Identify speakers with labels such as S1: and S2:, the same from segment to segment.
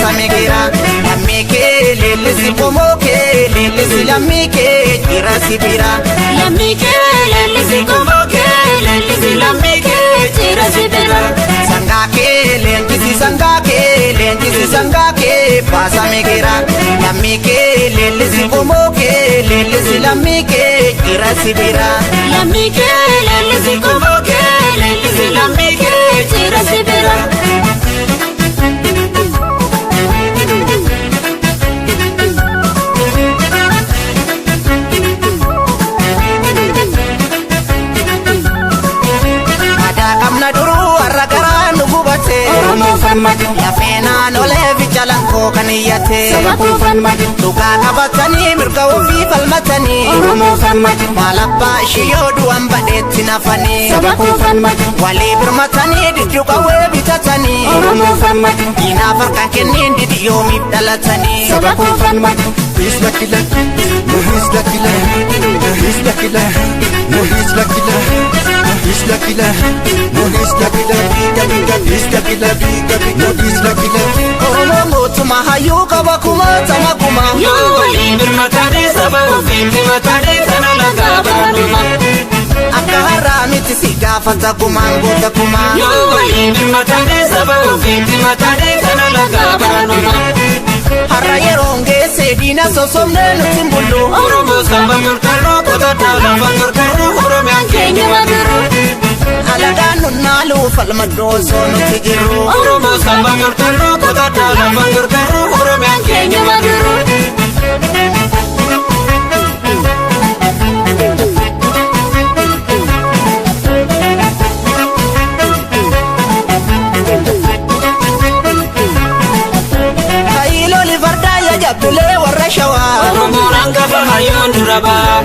S1: baasame gira. Lammii kee leellisi qomoo kee leellisi lammii kee jira si bira.
S2: Lammii kee leellisi qomoo kee leellisi lammii kee jira si bira.
S1: Sangaa kee leenjisi sangaa kee leenjisi sangaa kee baasame gira. Lammii kee leellisi qomoo kee leellisi lammii kee jira si bira.
S2: Lammii kee leellisi qomoo kee leellisi lammii kee jira si bira.
S1: Aadaa qabna duruu har'a garaa nu gubate.
S2: Oromoo falmatu.
S1: Lafee naannolee fi calaqqoo kan iyyate.
S2: Saba koo falmatu.
S1: Dhugaa qabatanii mirga ofii falmatanii.
S2: Oromoo falmatu.
S1: Maal abbaa ishii yoo du'an badheetti nafanii.
S2: Saba koo falmatu.
S1: Walii birmatanii diddu qawwee bitatanii.
S2: Oromoo falmatu.
S1: Diinaaf harkaan kenniin didi yoomiif dhalatanii.
S2: Saba koo falmatu.
S3: He's lucky lucky, no he's lucky lucky, no he's lucky lucky, no he's lucky lucky, no he's lucky lucky, no he's lucky lucky, he's lucky lucky, no he's lucky lucky.
S1: Oromoon mootummaa hayyuu qaba kumaatama kuma.
S2: Yoo walii birmatanii saba ofiitti matanii sana lagaa baanuma.
S1: Akka har'aa miti si gaafata gumaan goota kumaa.
S2: Yoo walii birmatanii saba ofiitti matanii sana lagaa baanuma.
S1: Har'a yeroon geesse diina sossobnee nuti hin bullu.
S2: Oromoo saba murtarroo qotattaa lafa murtarroo Oromiyaan keenya madiru.
S1: Alagaan nunnaaluu falmadhu osoo nuti jirru.
S2: Oromoo saba murtarroo qotattaa lafa murtarroo Oromiyaan keenya madiru.
S1: Kaayiloli fardaa yaa jabbilee warra shawaa.
S2: Oromoon hangafa hayyoon dura ba'a.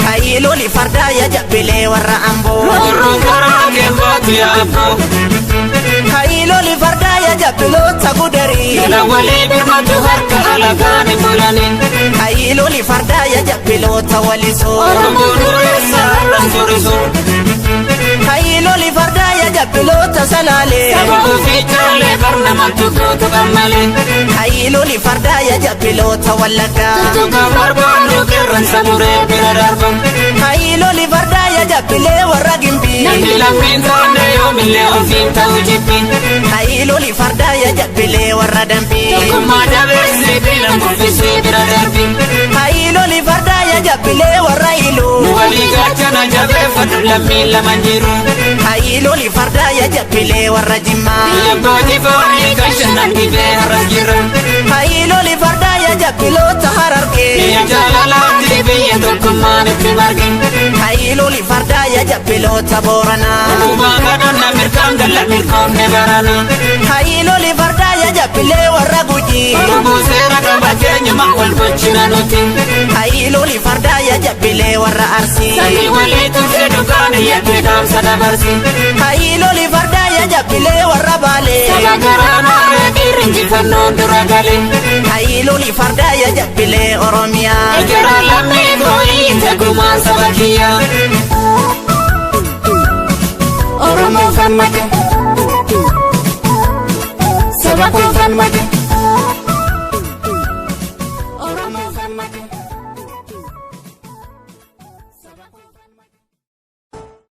S1: Kaayiloli fardaa yaa jabbilee warra amboo.
S2: Roorroon karaa keembaatu yaaboo.
S1: Kaayiloli fardaa yaa jabbiloota gudarii.
S2: Jala walii birmatu harka alagaan hin bulani.
S1: Kaayiloli fardaa yaa jabbiloota walisoo.
S2: Oromoon dureessa har'as sorisu.
S1: Kaayiloli fardaa yaa jabbiloota salaalee.
S2: Saba ofii caalee barnamatu gootu qammale.
S1: Kaayiloli fardaa yaa jabbiloota wallaggaa.
S2: Tuttuqa barbaadu qeerransa muree bira darba.
S1: Kaayiloli fardaa yaa jabbilee warra gimbii.
S2: Namni lammiin taane yoomillee ofiin ta'u jibbi.
S1: Kaayiloli fardaa yaa jabbilee warra dambii.
S2: Tokkummaa dabeessee diina kuffisee bira darbi.
S1: Kaayiloli fardaa yaa jabbilee warra iluu.
S2: Nu walii gaachana jabeeffadhu lammiin lama jiru.
S1: Kaayiloli fardaa yaa jabbilee warra jimmaa.
S2: Biyya abbootii foonii kan shanan dhibee har'as jira.
S1: Kaayiloli fardaa yaa jabbiloota harargee.
S2: Biyya jaalalaatti biyya tokkummaan itti marge.
S1: Kaayiloli fardaa yaa jabbiloota booranaa.
S2: Uumaa kadhanna mirgaan galla mirgoomne barana.
S1: Kaayiloli fardaa yaa jabbilee warra gujii.
S2: Oromoo seera qaba keenyuma wal bulchina nuti.
S1: Kaayiloli fardaa yaa jabbilee warra arsii.
S2: Sanyii walii turse dhugaan iyyatti dhaamsa dabarsi.
S1: Kaayiloli fardaa yaa jabbilee warra baalee.
S2: Saba garaa maaree dhiirri injifannoon dura gale.
S1: Kaayiloli fardaa yaa jabbilee Oromiyaa.
S2: Ekeraa lammii kooyii tegumaan saba kiyyaa. Oromoo falmatu. Saba koo falmatu.